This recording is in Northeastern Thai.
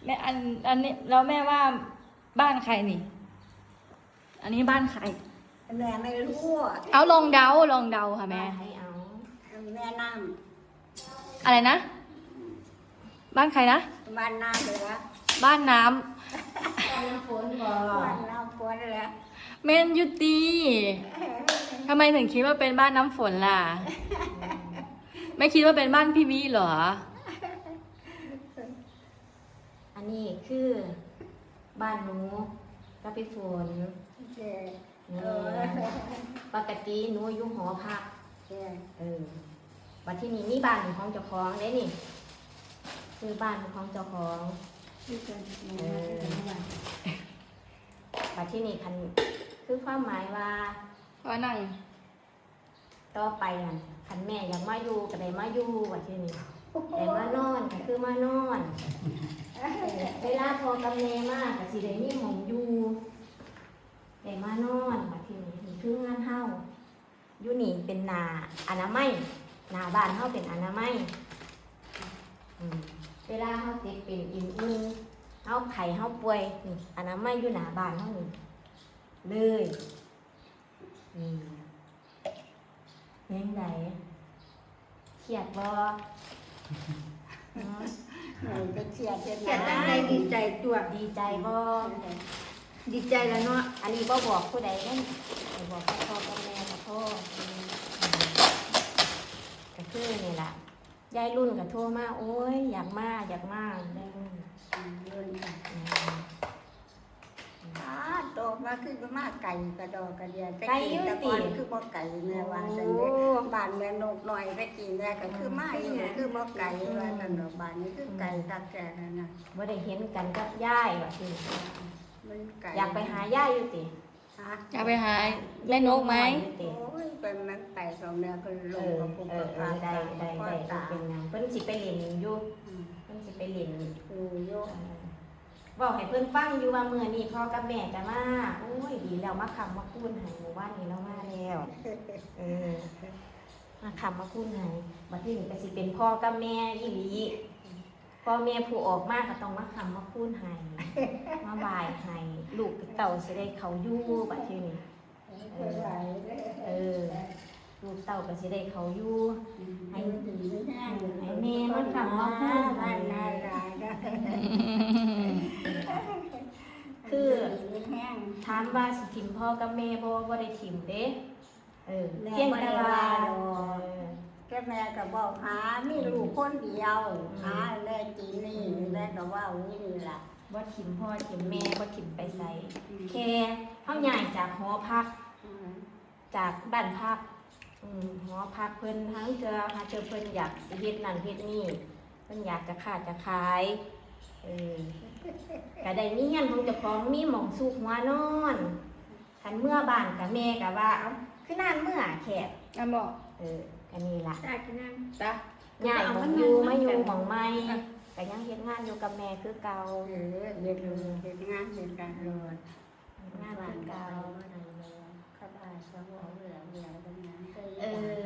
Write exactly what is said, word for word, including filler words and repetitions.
แม่ อัน อันนี้ แล้วแม่ว่าบ้านใครนี่ อันนี้บ้านใคร แม่ไม่รู้อะ เอาลองเดา ลองเดาค่ะแม่ บ้านใครเอา แม่น้ อะไรนะ บ้านใครนะ ำบ้านน้ำเหลือ บ้านน้ำ บ้านน้ำฝนบ่ บ้านน้ำฝนเหลือ แม่นอยู่ติ ทำไมถึงคิดว่าเป็นบ้านน้ำฝนล่ะ ไม่คิดว่าเป็นบ้านพี่วิเหรอ อันนี้คือ บ้านหนูกับพี่ฝน เจ นี่ปกติหนูอยู่หอพัก เจ เออบัดที่นี่มีบ้านเป็นของเจ้าของเด้นี่ คือบ้านเป็นของเจ้าของ ที่จะ เออ บัดที่นี่คัน คือความหมายว่า ว่านั่ง ต่อไปนั่นคันแม่อยากมาอยู่ก็ได้มาอยู่บัดที่นี่ได้มานอนก็คือมานอนเออเวลาพ่อกับแม่มาก็สิได้มีหม่องอยู่ได้มานอนบัดที่นี่นี่คือเฮือนเฮาอยู่นี่เป็นหน้าอนามัยหน้าบ้านเฮาเป็นอนามัยอืมเวลาเฮาเจ็บเป็นอินอุ่นเฮาไข้เฮาป่วยนี่อนามัยอยู่หน้าบ้านเฮานี่เลยนี่ ยังไงเครียดบ่ หนูไปเชียร์เชียร์ เขียนตั้งใจดีใจตัว ดีใจบ่ ดีใจแล้วเนาะ อันนี้บ่บอกผู้ใดเด้ไปบอกพ่อกับแม่กับพ่อก็คือนี่ล่ะยายรุ่นก็โทรมาโอ้ยอยากมาอยากมาได้รุ่น อ่าโตมาขึ้นมาไก่กระดอกกระเดีย ไก่อยู่ติ ตะกอนคือบ่ไก่แม่ว่าซั่นเด้บ้านแม่นกน้อยตะกี้แม่ก็คือมาอยู่คือบ่ไก่ว่าซั่นดอกบ้านนี้คือไก่คักแก่นั่นน่ะ บ่ได้เห็นกันกับยายว่าสิ มันไก่ อยากไปหายายอยู่ติ ฮะ อยากไปหาแม่นกไหม ติ โอ้ยเป็นมันไปของแม่ก็ล เอง อ กับพวก เออเอ กับ อได้ได้ได้ พ่อ ได้ ตา เป็นหยังเพิ่นสิไปเล่นอยู่ อืม เพิ่นสิไปเล่น อยู่อยู่ เออบอกให้เพิ่นฟังอยู่ว่ามื้อนี้พ่อกับแม่จะมาโอ้ยดีแล้วมาค้ำมาคูณให้หมู่บ้านนี้เรามาแล้วเออมาค้ำมาคูณให้บัดนี้ก็สิเป็นพ่อกับแม่อีหลีพ่อแม่ผู้ออกมาก็ต้องมาค้ำมาคูณให้มาไหว้ให้ลูกเต้าสิได้เข้าอยู่บัดทีนี้ เออไหวเด้อ เออลูกเต้าก็สิได้เข้าอยู่ ให้ อยู่ดีไม่แห้ง ให้แม่มาค้ำมาคูณให้ บ้านนาหลายนะ คือ อยู่ดีไม่แห้ง ถามว่าสิถิ่มพ่อกับแม่บ่บ่ได้ถิ่มเด้ เออ แม่ เพียงแต่ว่า บ่ได้ว่าดอก เออ แต่แม่ก็บอกหามีลูกคนเดียว อืม หาแม่กินนี่แม่ก็ว่าอยู่นี่ล่ะ บ่ถิ่มพ่อถิ่มแม่บ่ถิ่มไปไส อืม แค่เฮาย้ายจากหอพัก อืม จากบ้านพักอืมหอพักเพิ่นหาเทื่อหาเทื่อเพิ่นอยากสิเฮ็ดนั่นเฮ็ดนี่เพิ่นอยากจะค้าจะขายเออก็ได้มีเงินของเจ้าของมีหม่องซุกหัวนอน คันเมือบ้านกับแม่ก็ว่าเอ้าคือนานเมือแท้ อันบอก เออก็นี่ล่ะ ตากินน้ำ จ้ะ ย้ายหม่องอยู่มาอยู่หม่องใหม่ก็ยังเฮ็ดงานอยู่กับแม่คือเก่า เออเฮ็ดเฮ็ดงานเฮ็ดการโลด เฮ็ดงานคือเก่า เขาบ้านเขาบอกเหลือเหลือตรงนั้น เออ